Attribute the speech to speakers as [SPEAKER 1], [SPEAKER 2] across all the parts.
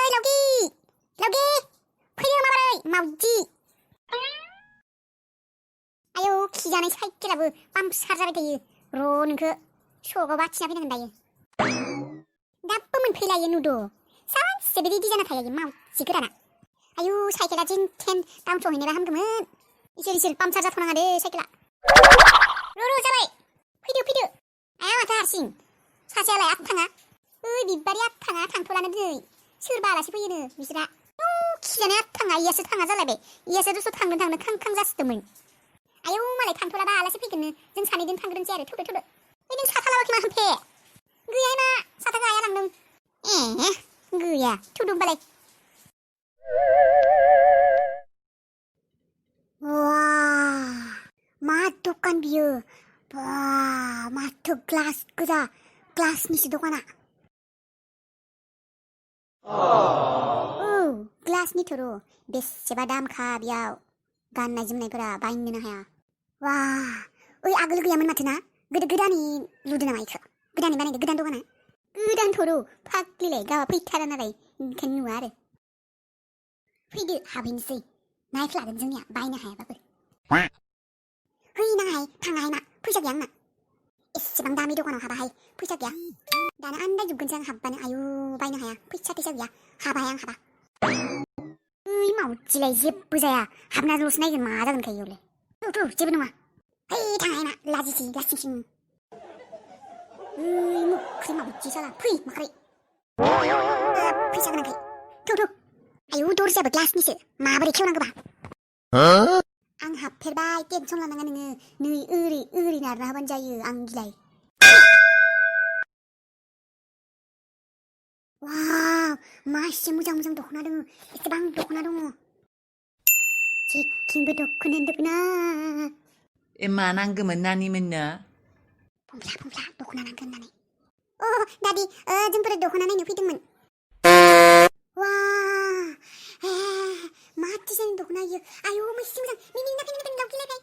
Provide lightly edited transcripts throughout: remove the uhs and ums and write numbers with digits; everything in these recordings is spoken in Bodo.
[SPEAKER 1] 라우기! 라우기! फैयो माबारै मावजि आयौ खिजानाय साइकेलाबो पाम्पसार जाबाय थायो र' नोंखो सकआव बाथिना फैनांगोन दायो दाबो मोनफैलायो नुद' सानसे बिदि जाना थायो मावजि गोराना आयौ साइकेला जेन थेन टाउन सहैनायबा हामगौमोन इसोर पाम्पसार जाथ'नाङा दे साइकेला र' जाबाय फैदो आया माथो हारसिं सासेयालाय आथाङा ओइ बिबारि आथाङा थांथ'लानो दिनै सोरबा आलासि फैयोनो बिसोरा खिजानाया थाङा इयासो थाङा जालायबाय इयासो दसे थांनो खां जासिदोंमोन आयौ मालाय थांथ'लाबा आलासि फैगोननो जों सानैजों थांग्रोनोसै आरो थौदो ओइ नों साथा लाबोखि मा होनफे गैया मा साथा गाया लांदों गैया थौदो होमबालाय मा दखान बियो बा माथो ग्लास गोजा ग्लासनिसो दखाना ग्लासनिथ' र' बेसेबा दामखा बेयाव गाननाय जोमनायफोरा बायनोनो हाया वा ओइ आगोल गैयामोन माथो ना गोदानै लुदो नामा इखो गोदानै बानायदो गोदान दखाना गोदानथ' र' फाग्लिलाय गावा फैथारा नालाय ओंखायनो नुवा आरो फैदो हाबहैनोसै नाइफ लागोन जोंनिया बायनो हायाबाबो है नाङाहाय थाङाहाय मा फैसा गैया आंना एसेबां दामि दखानाव हाबाहाय फैसा गैया दाना आन्दायजोबगोनसो आं हाबबानो आयु बायनो हाया फैसा गैया हाबाहाय आं हाबा ओइ मावजिलाय जेबो जाया हाबनाल'सो नायगोन मा जागोन खायोलाय थौ जेबो नङा है थाङाहाय मा लाजिसै लासिंसिं ओइ मुख्रि मावजि साला फै माखारै फैसा गोनांखाय थौ आयु दरजायाबो ग्लासनिसो माबोरै खेवनांगौबा आं हाबफेरबाय टेनसन लानाङा नोङो नै ओरै नारना होबानो जायो आं गिलाय वाव मासे मोजां दख'ना दङ एसेबां दख'ना दङ जेथिंबो दख'ना
[SPEAKER 2] मा नांगौमोन नानिमोननो
[SPEAKER 1] फंफ्ला दख'ना नांगोन होननानै दादि जोंफोर दख'ना नायनो फैदोंमोन वा मा डिजाइन दख'ना इयो आयु मासे मोजां मिनि लावगिलायबाय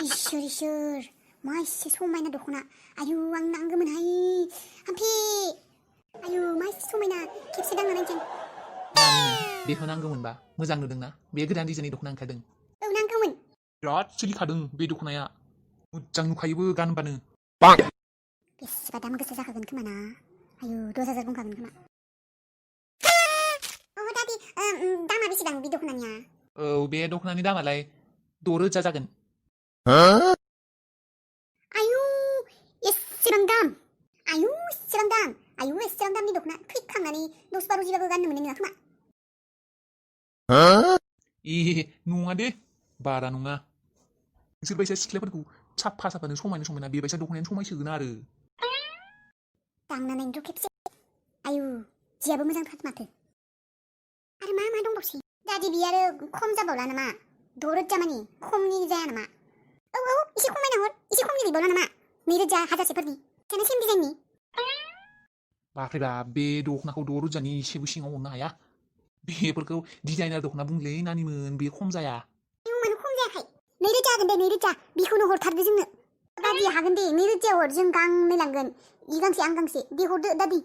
[SPEAKER 1] इसोर मासे समायना दख'ना आयु आं नांगौमोनहाय हामफे आयु मासे समायना खेबसे दांना नायनोसै
[SPEAKER 2] बेखौ नांगौमोनबा मोजां नुदोंना बे गोदान डिजाइननि दख'ना ओंखारदों
[SPEAKER 1] नांगौमोन
[SPEAKER 2] बिराद सोलिखादों बे दख'नाया मोजां नुखायोबो गानबानो
[SPEAKER 1] बेसेबा दाम गोसा जाखागोन खोमा ना आयु 10,000 बुंखागोन खोमा दादि दामा बेसेबां बे दख'नानिया
[SPEAKER 2] बे दख'नानि दामालाय 6,000 जागोन
[SPEAKER 1] आयु एसेबां दाम एसेबां दामनि दख'ना फैखांनानै 10-12 जिबाबो गाननो मोननाय नङा खोमा
[SPEAKER 2] नङा दे बारा नङा नोंसोरबायसा सिख्लाफोरखौ साफानो समायना बेबायसा दख'नायानो समायसोगोन आरो
[SPEAKER 1] दांना नायनोथ' खेबसे आयु जियाबो मोजांथार माथो आरो मा दंबावसै दादि बि आरो खम जाबावला नामा 6,000 मानि खमनि जाया नामा एसे खमायना हर एसे खमनि गैबावला नामा 2,000 1,000फोरनि जाना सेम डिजाइननि
[SPEAKER 2] बाख्रिबा बे दख'नाखौ 6,000नि एसेबो सिङाव हरनो हाया बेफोरखौ डिजाइनार दख'ना बुंलै नानिमोन बे खम जाया
[SPEAKER 1] मानो खम जायाखै 2,000 हागोन दे 2,000 बेखौनो हरथारदो जोंनो दादि हागोन दे 2,000 हर जों गांनै लांगोन इ गांसे आं गांसे दे हरदो दादि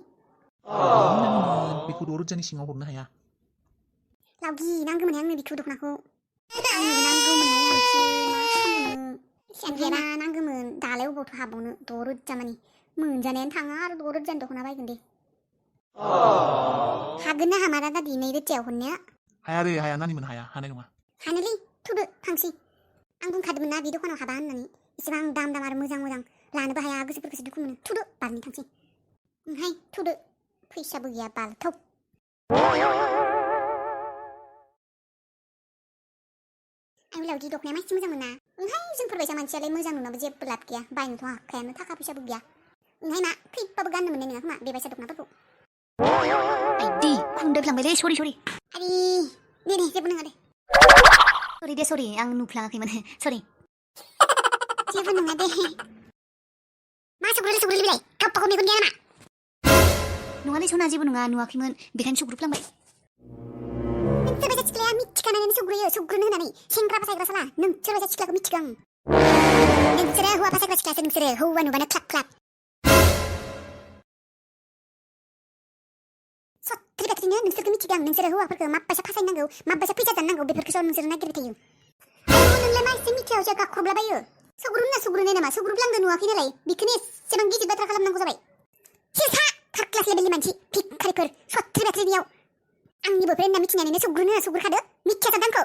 [SPEAKER 2] नानिमोन बेखौ 6,000नि सिङाव हरनो हाया
[SPEAKER 1] लावगि नांगौमोन आंनो बेखौ दख'नाखौ नांगौमोन नांगौमोन दालाय अबावथ' हाबावनो 6,000 मानि मोनजानायानो थाङा आरो 6,000 दख'ना बायगोन दे हागोन ना हामारा दादि 2,000 हरनाया
[SPEAKER 2] हाया नानिमोन हानाय नङा
[SPEAKER 1] हानोलै थुदो थांसै आं बुंखादोंमोन ना बे दखानाव हाबा होननानै एसेबां दाम आरो मोजां लानोबो हाया गोसोफोरखौसो दुखु मोनो थुदो बारनि थांसै ओंहाय थुदो फैसाबो गैया बालथाव आं लावगि दख'नाया मासे मोजां मोना ओंहाय जोंफोरबायसा मानसियालाय मोजां नुनाबो जेबो लाब गैया बायनोथ' हाखायानो थाखा फैसाबो गैया ओंहाय मा फैबाबो गाननो मोननाय नङा खोमा बेबायसा दख'नाफोरखौ
[SPEAKER 3] आइदि खुन्दोफ्लांबायलै सरि
[SPEAKER 1] आरि दे जेबो नङा दे
[SPEAKER 3] सरि आं नुफ्लाङाखैमोन सरि
[SPEAKER 1] जेबो नङा दे मा सुग्रुबिलाय गावबागाव मेगन गैया नामा
[SPEAKER 3] नङालै सना जेबो नङा नुवाखैमोन बेखायनो सुग्रुफ्लांबाय
[SPEAKER 1] सोरबायसा सिख्लाया मिथिखानानै सुग्रुनो होनानै सेंग्रा फासायग्रा साला नों सोरबायसा सिख्लाखौ मिथिगौ आं नोंसोरो हौवा फासायग्रा सिख्लासो नोंसोरो हौवा नुबानो क्लाब बाथ्रि बाथ्रिनो नोंसोरखौ मिथिदों आं नोंसोरो हौवाफोरखौ माबायसा फासायनांगौ माबायसा फैसा जानांगौ बेफोरखौसो नोंसोरो नागिरबाय थायो नोंलाय मा एसे मिथियावसो गाख्रबलाबायो सौग्रुबलांदो नामा सौग्रुबलांदो नुवाखै नालाय बेखौनो एसेबां गिदिर बाथ्रा खालामनांगौ जाबाय सिसा थार्ड क्लास लेभेलनि मानसि भिखारिफोर सथ्रि बाथ्रिनियाव आंनिबो फ्रेन्डना मिथिनानैनो सौग्रुखादो मिथिया जादांखौ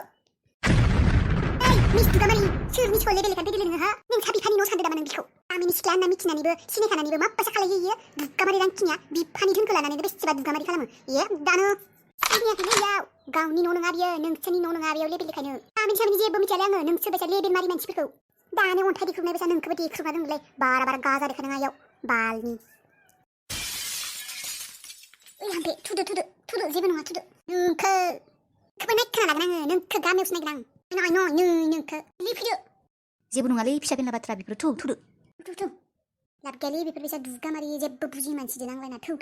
[SPEAKER 1] मिस दुगामारि सोरनि सिखौ लेबेल लेखान दैदेल नोंहा नोंसा बिफानि न' सानदो नामा नों बिखौ गामिनि सिख्ला होनना मिथिनानैबो सिनायखानानैबो माबायसा खालायहैयो दुगामारि रांखिनिया बिफानि धोनखौ लानानैनो बेसेबा दुगामारि खालामो दानो सिनायाखैलै इयाव गावनि न' नङा बियो नोंसोरनि न' नङा बेयाव लेबेल लेखायनो गामिनि सामिनि जेबो मिथियालै आङो नोंसोर बायसा लेबेल मारि मानसिफोरखौ दानो अन्थाइ देख्रुबनाय बायसा नोंखौबो देख्रुबना दोनलै बारा गाजा देखायनाङा इयाव बालनि ओइ हाम्बे थुदो जेबो नङा थुदो नोंखौबो नायखोना लागोन आङो नोंखौ गामियावसो नायगोन आं नोंखौ लिफिदो
[SPEAKER 3] जेबो नङालै फिसा फेनला बाथ्रा बेफोर थु
[SPEAKER 1] लाब गैयालै बेफोरबायसा दुगामारि जेबो बुजियै मानसिजों नांलायना थौ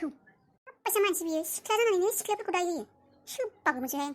[SPEAKER 1] माबायसा मानसि बियो सिख्ला जानानैनो सिख्लाफोरखौ दाय होयो सोबबाबो मोनसेहाय